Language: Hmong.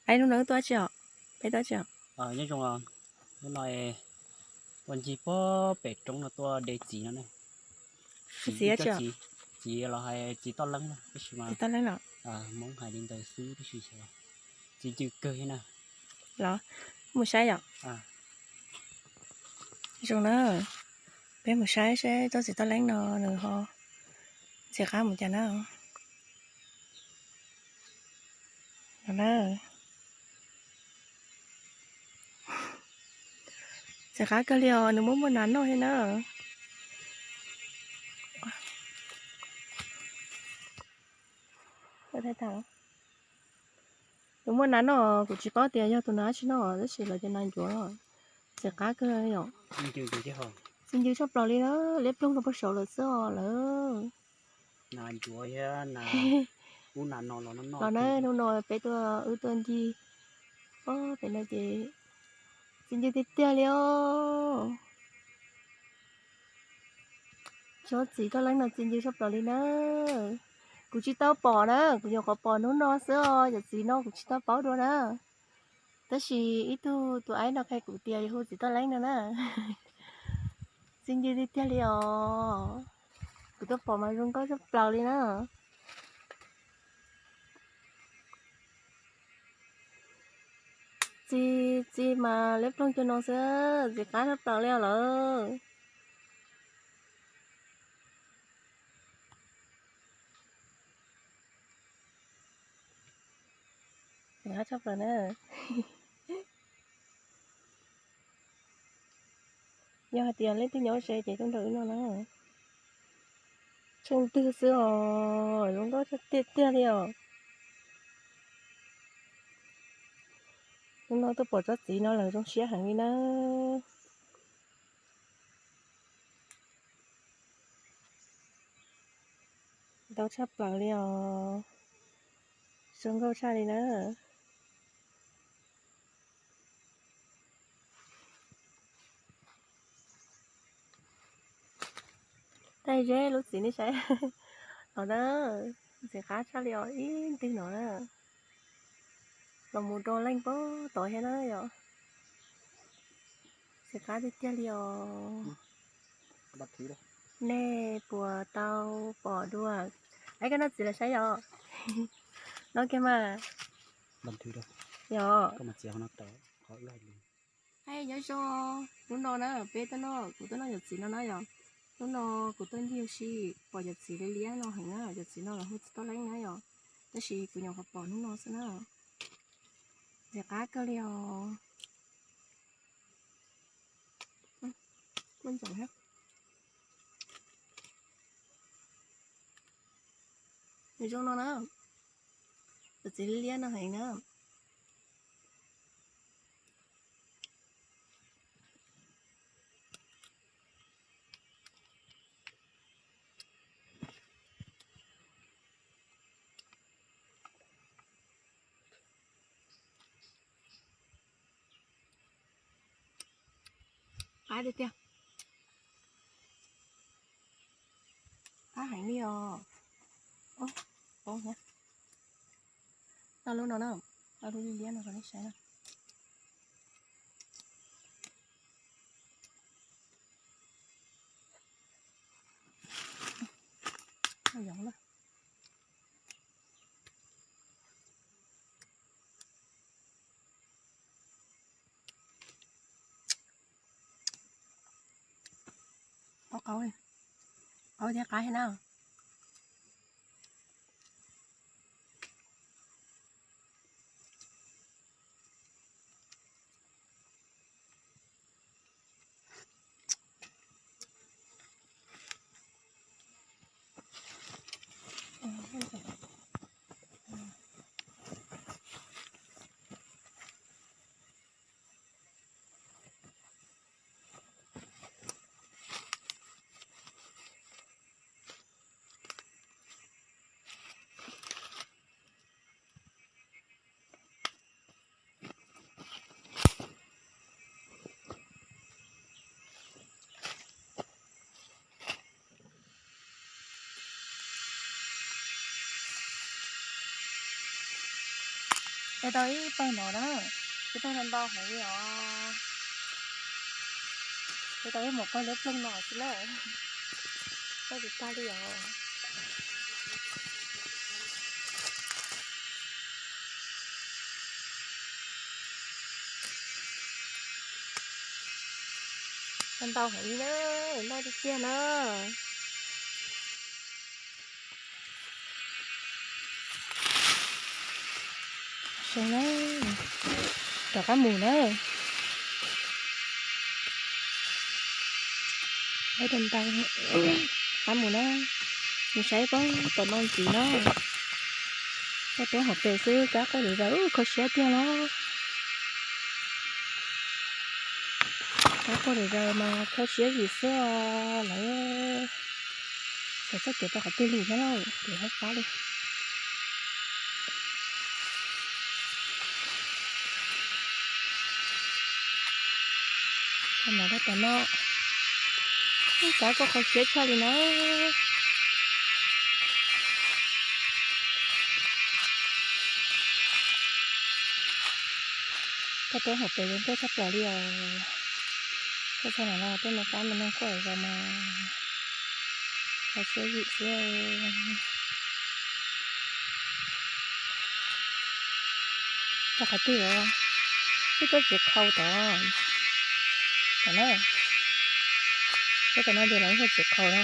Ai, hnub no wb tuaj tsi os? Peb tuaj tsi os? Nyob zoo, hnub no tuaj ncig puag pem roob no tuaj de txiv no ne. Txiv, txiv los hais txiv toj leeb, tab sis mas Hmoob hais li ntawd xwb, tab sis txiv ncw kawg na. Los, mus saib yom. Zoo na, peb mus saib seb tsob txiv toj leeb no nws ho ntxim qab mus cas na. Ntxim qab kawg li os, nws muaj muaj nas noj thiab na. Nws muaj nas noj, kuv tsis paub tias yog tus nas tsi noj, tab sis lawv tias nas ncuav. Ntxim qab kawg yom. Txiv ncw tshaj plaws li na, liab ploog rau puag saud lawm xwb os lawm. Los na, hnub no peb tuaj, wb tuaj ncig, o, pem no ces txiv ncw tiag tiag li os. Tsob txiv toj leeb no txiv ncw tshaj plaws li na. Kuv tsis tau pom na, kuv nyuam qhuav pom hnub no xwb os, cov txiv no kuv tsis tau paub dua na. Tab sis ib tug tus aib no qhia kuv tias yog hu txiv toj leeb no na. Txiv ncw tiag tiag li os. Kuv tuaj pom mas zoo nkauj tshaj plaws li na. Txiv, txiv mas liab ploog cuag no xwb, ntxim qab tshaj plaws li os lawm. Ntxim qab tshaj plaws na. Yog hais tias leej twg nyob ze ces tuaj nrog wb noj na. Tshooj twg xwb os, zoo nkauj tiag tiag li os. Hnub no tuaj pom tsob txiv no lawm zoo siab heev li na. Ntau tshaj plaws li os. Zoo nkauj tshaj li na. Tag zeb lub txiv nej saib no na, ntxim qab tshaj li os ib ntwg no na. Los mus rau leej puag tod thiab na yom. Ntxim qab tiag tiag li os. Nej puas tau pom dua? Aib, koj noj txiv los saib yom. Noj kiag mas. Yog. Nyob zoo, hnub no na peb tuaj noj, kuv tuaj noj cov txiv no na yom. Hnub no kuv tuaj ncig ua si pom cov txiv liab liab no heev na, cov txiv no los hu txiv toj leeb na yom. Tab sis kuv nyuam qhuav pom hnub no xwb na. Ntxim qab kawg li os. Nws zoo no na, cov txiv liab liab no heev na. Qab tiag tiag. Qab heev li os. Tau lub no na, tau lub liab liab no rau nej saib na. Qab, qab thiab qab thiab na. Ua tau ib pawg no na, ib pawg ntau heev li os. Ua tau ib mus pawg lub ploog no xwb na, tsis tag li os. Ntau heev li na, noj tiag tiag na. Zoo na, rov qab mus na. Ntau, rov qab mus na. Mus saib pob tom no ntxiv na. Koj tuaj hauv pes xwb kab quaj zom zaws, kho siab tiag los. Kab quaj zom zaws mas kho siab zim xwb os lawv. Xyov txoj kev rau qhov twg lug thiab lauj, kev hab fab li. Koj no, koj tom no, kab quaj kho siab tshaj li na. Koj tuaj hauv pes zoo nkauj tshaj plaws li os. Koj txog no los tuaj noj kab mas noj quaj zom zaws mas kho siab zim xwb. Rau qhov twg os? Wb tuaj tsev qhau tod. Tom na, tuaj tom no ces lawv hu tsev qhau na.